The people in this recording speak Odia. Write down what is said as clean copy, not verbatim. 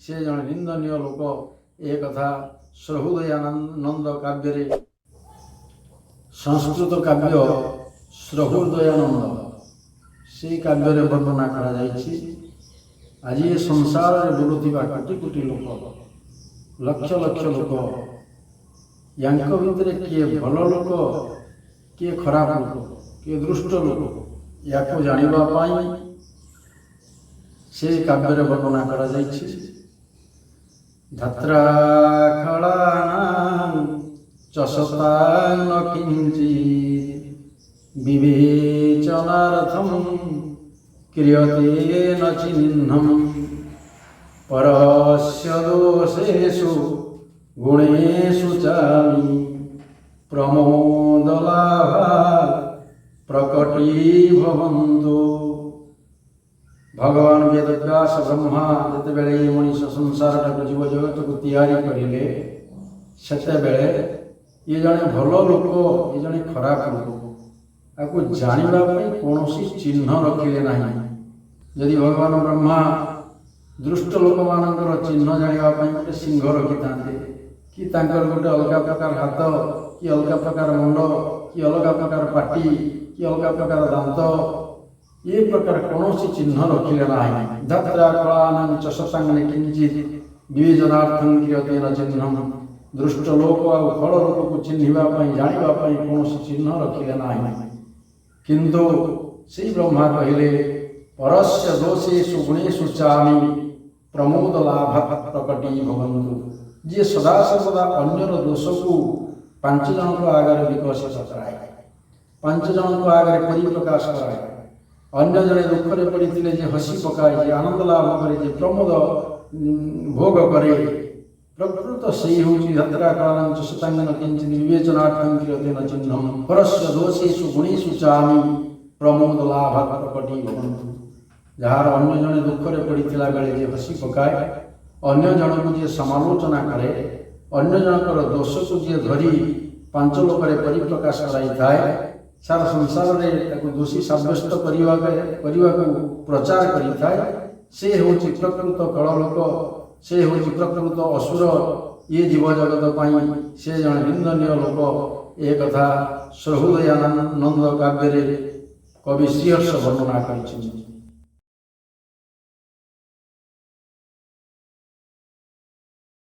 ସେ ଜଣେ ନିନ୍ଦନୀୟ ଲୋକ। ଏ କଥା ସହୃଦୟାନନ୍ଦ କାବ୍ୟରେ, ସଂସ୍କୃତ କାବ୍ୟ ସହୃଦୟାନନ୍ଦ, ସେଇ କାବ୍ୟରେ ବର୍ଣ୍ଣନା କରାଯାଇଛି। ଆଜି ଏ ସଂସାରରେ ବୁଲୁଥିବା କୋଟି କୋଟି ଲୋକ, ଲକ୍ଷ ଲକ୍ଷ ଲୋକ, ୟାଙ୍କ ଭିତରେ କିଏ ଭଲ ଲୋକ, କିଏ ଖରାପ ଲୋକ, କିଏ ଦୁଷ୍ଟ ଲୋକ, ୟାକୁ ଜାଣିବା ପାଇଁ ସେ କାବ୍ୟରେ ବର୍ଣ୍ଣନା କରାଯାଇଛି। ଧାତ୍ରା ଖଳାନାଂ ଚ ସତାଂ ନ କିଞ୍ଚିତ୍ ବିବେଚନାର୍ଥಂ କ୍ରିୟତେ ନ ଚିହ୍ନମ୍ ପରସ୍ୟ ଦୋଷେଷୁ ଗୁଣେଷୁ ଚାମି ପ୍ରମୋଦଲାଭାତ୍ ପ୍ରକଟୀଭବନ୍ତୁ। ଭଗବାନ ବେଦବ୍ୟାସ ବ୍ରହ୍ମା ଯେତେବେଳେ ଏଇ ମଣିଷ ସଂସାରଟାକୁ, ଜୀବ ଜଗତକୁ ତିଆରି କରିଲେ, ସେତେବେଳେ ଇଏ ଜଣେ ଭଲ ଲୋକ, ଇଏ ଜଣେ ଖରାପ ଲୋକ, ତାକୁ ଜାଣିବା ପାଇଁ କୌଣସି ଚିହ୍ନ ରଖିଲେ ନାହିଁ। ଯଦି ଭଗବାନ ବ୍ରହ୍ମା ଦୁଷ୍ଟ ଲୋକମାନଙ୍କର ଚିହ୍ନ ଜାଣିବା ପାଇଁ ଗୋଟେ ଶିଙ୍ଗ ରଖିଥାନ୍ତେ, କି ତାଙ୍କର ଗୋଟେ ଅଲଗା ପ୍ରକାର ହାତ, କି ଅଲଗା ପ୍ରକାର ମୁଣ୍ଡ, କି ଅଲଗା ପ୍ରକାର ପାଟି, କି ଅଲଗା ପ୍ରକାର ଦାନ୍ତ, ଏ ପ୍ରକାର କୌଣସି ଚିହ୍ନ ରଖିଲେ ନାହିଁ। ଧାତ୍ରା ଖଳାନାଂ ଚ ସତାଂ ନ କିଞ୍ଚିତ୍ ବିବେଚନାର୍ଥଂ କ୍ରିୟତେ ନ ଚିହ୍ନମ୍। ଦୁଷ୍ଟ ଲୋକ ଆଉ ଖଳ ଲୋକକୁ ଚିହ୍ନିବା ପାଇଁ, ଜାଣିବା ପାଇଁ କୌଣସି ଚିହ୍ନ ରଖିଲେ ନାହିଁ। କିନ୍ତୁ ସେଇ ବ୍ରହ୍ମା କହିଲେ, ପରସ୍ୟ ଦୋଷେଷୁ ଗୁଣେଷୁ ଚାମି ପ୍ରମୋଦ ଲାଭାତ୍ ପ୍ରକଟୀ ଭବନ୍ତୁ। ଯିଏ ସଦାସର୍ବଦା ଅନ୍ୟର ଦୋଷକୁ 5 ଜଣଙ୍କ ଆଗରେ ବିକଶିତ କରାଏ, 5 ଜଣଙ୍କ ଆଗରେ ପରିପ୍ରକାଶ କରାଏ, ଅନ୍ୟ ଜଣେ ଦୁଃଖରେ ପଡ଼ିଥିଲେ ଯେ ହସି ପକାଏ, ଯେ ଆନନ୍ଦ ଲାଭ କରେ, ଯେ ପ୍ରମୋଦ ଭୋଗ କରେ, ପ୍ରକୃତ ସେଇ ହେଉଛି। ଧାତ୍ରା ଖଳାନାଂ ଚ ସତାଂ ନ କିଞ୍ଚିତ୍ ବିବେଚନାର୍ଥଂ କ୍ରିୟତେ ନ ଚିହ୍ନମ୍ ପରସ୍ୟ ଦୋଷେଷୁ ଗୁଣେଷୁ ଚାମି ପ୍ରମୋଦ ଲାଭାତ୍ ପ୍ରକଟୀ ଭବନ୍ତୁ। ଯାହାର ଅନ୍ୟ ଜଣେ ଦୁଃଖରେ ପଡ଼ିଥିଲା ବେଳେ ଯେ ହସି ପକାଏ, ଅନ୍ୟ ଜଣକୁ ଯିଏ ସମାଲୋଚନା କରେ, ଅନ୍ୟ ଜଣଙ୍କର ଦୋଷକୁ ଯିଏ ଧରି ପାଞ୍ଚ ଲୋକରେ ପରିପ୍ରକାଶ କରାଇଥାଏ, ସାରା ସଂସାରରେ ତାକୁ ଦୋଷୀ ସାବ୍ୟସ୍ତ କରିବାକୁ ପ୍ରଚାର କରିଥାଏ, ସେ ହେଉଛି ପ୍ରକୃତ ଖଳ ଲୋକ, ସେ ହେଉଛି ପ୍ରକୃତ ଅସୁର। ଇଏ ଜୀବଜଗତ ପାଇଁ ସେ ଜଣେ ନିନ୍ଦନୀୟ ଲୋକ। ଏ କଥା ସହୃଦୟାନନ୍ଦ କାବ୍ୟରେ କବି ଶ୍ରୀହର୍ଷ ବର୍ଣ୍ଣନା କରିଛନ୍ତି।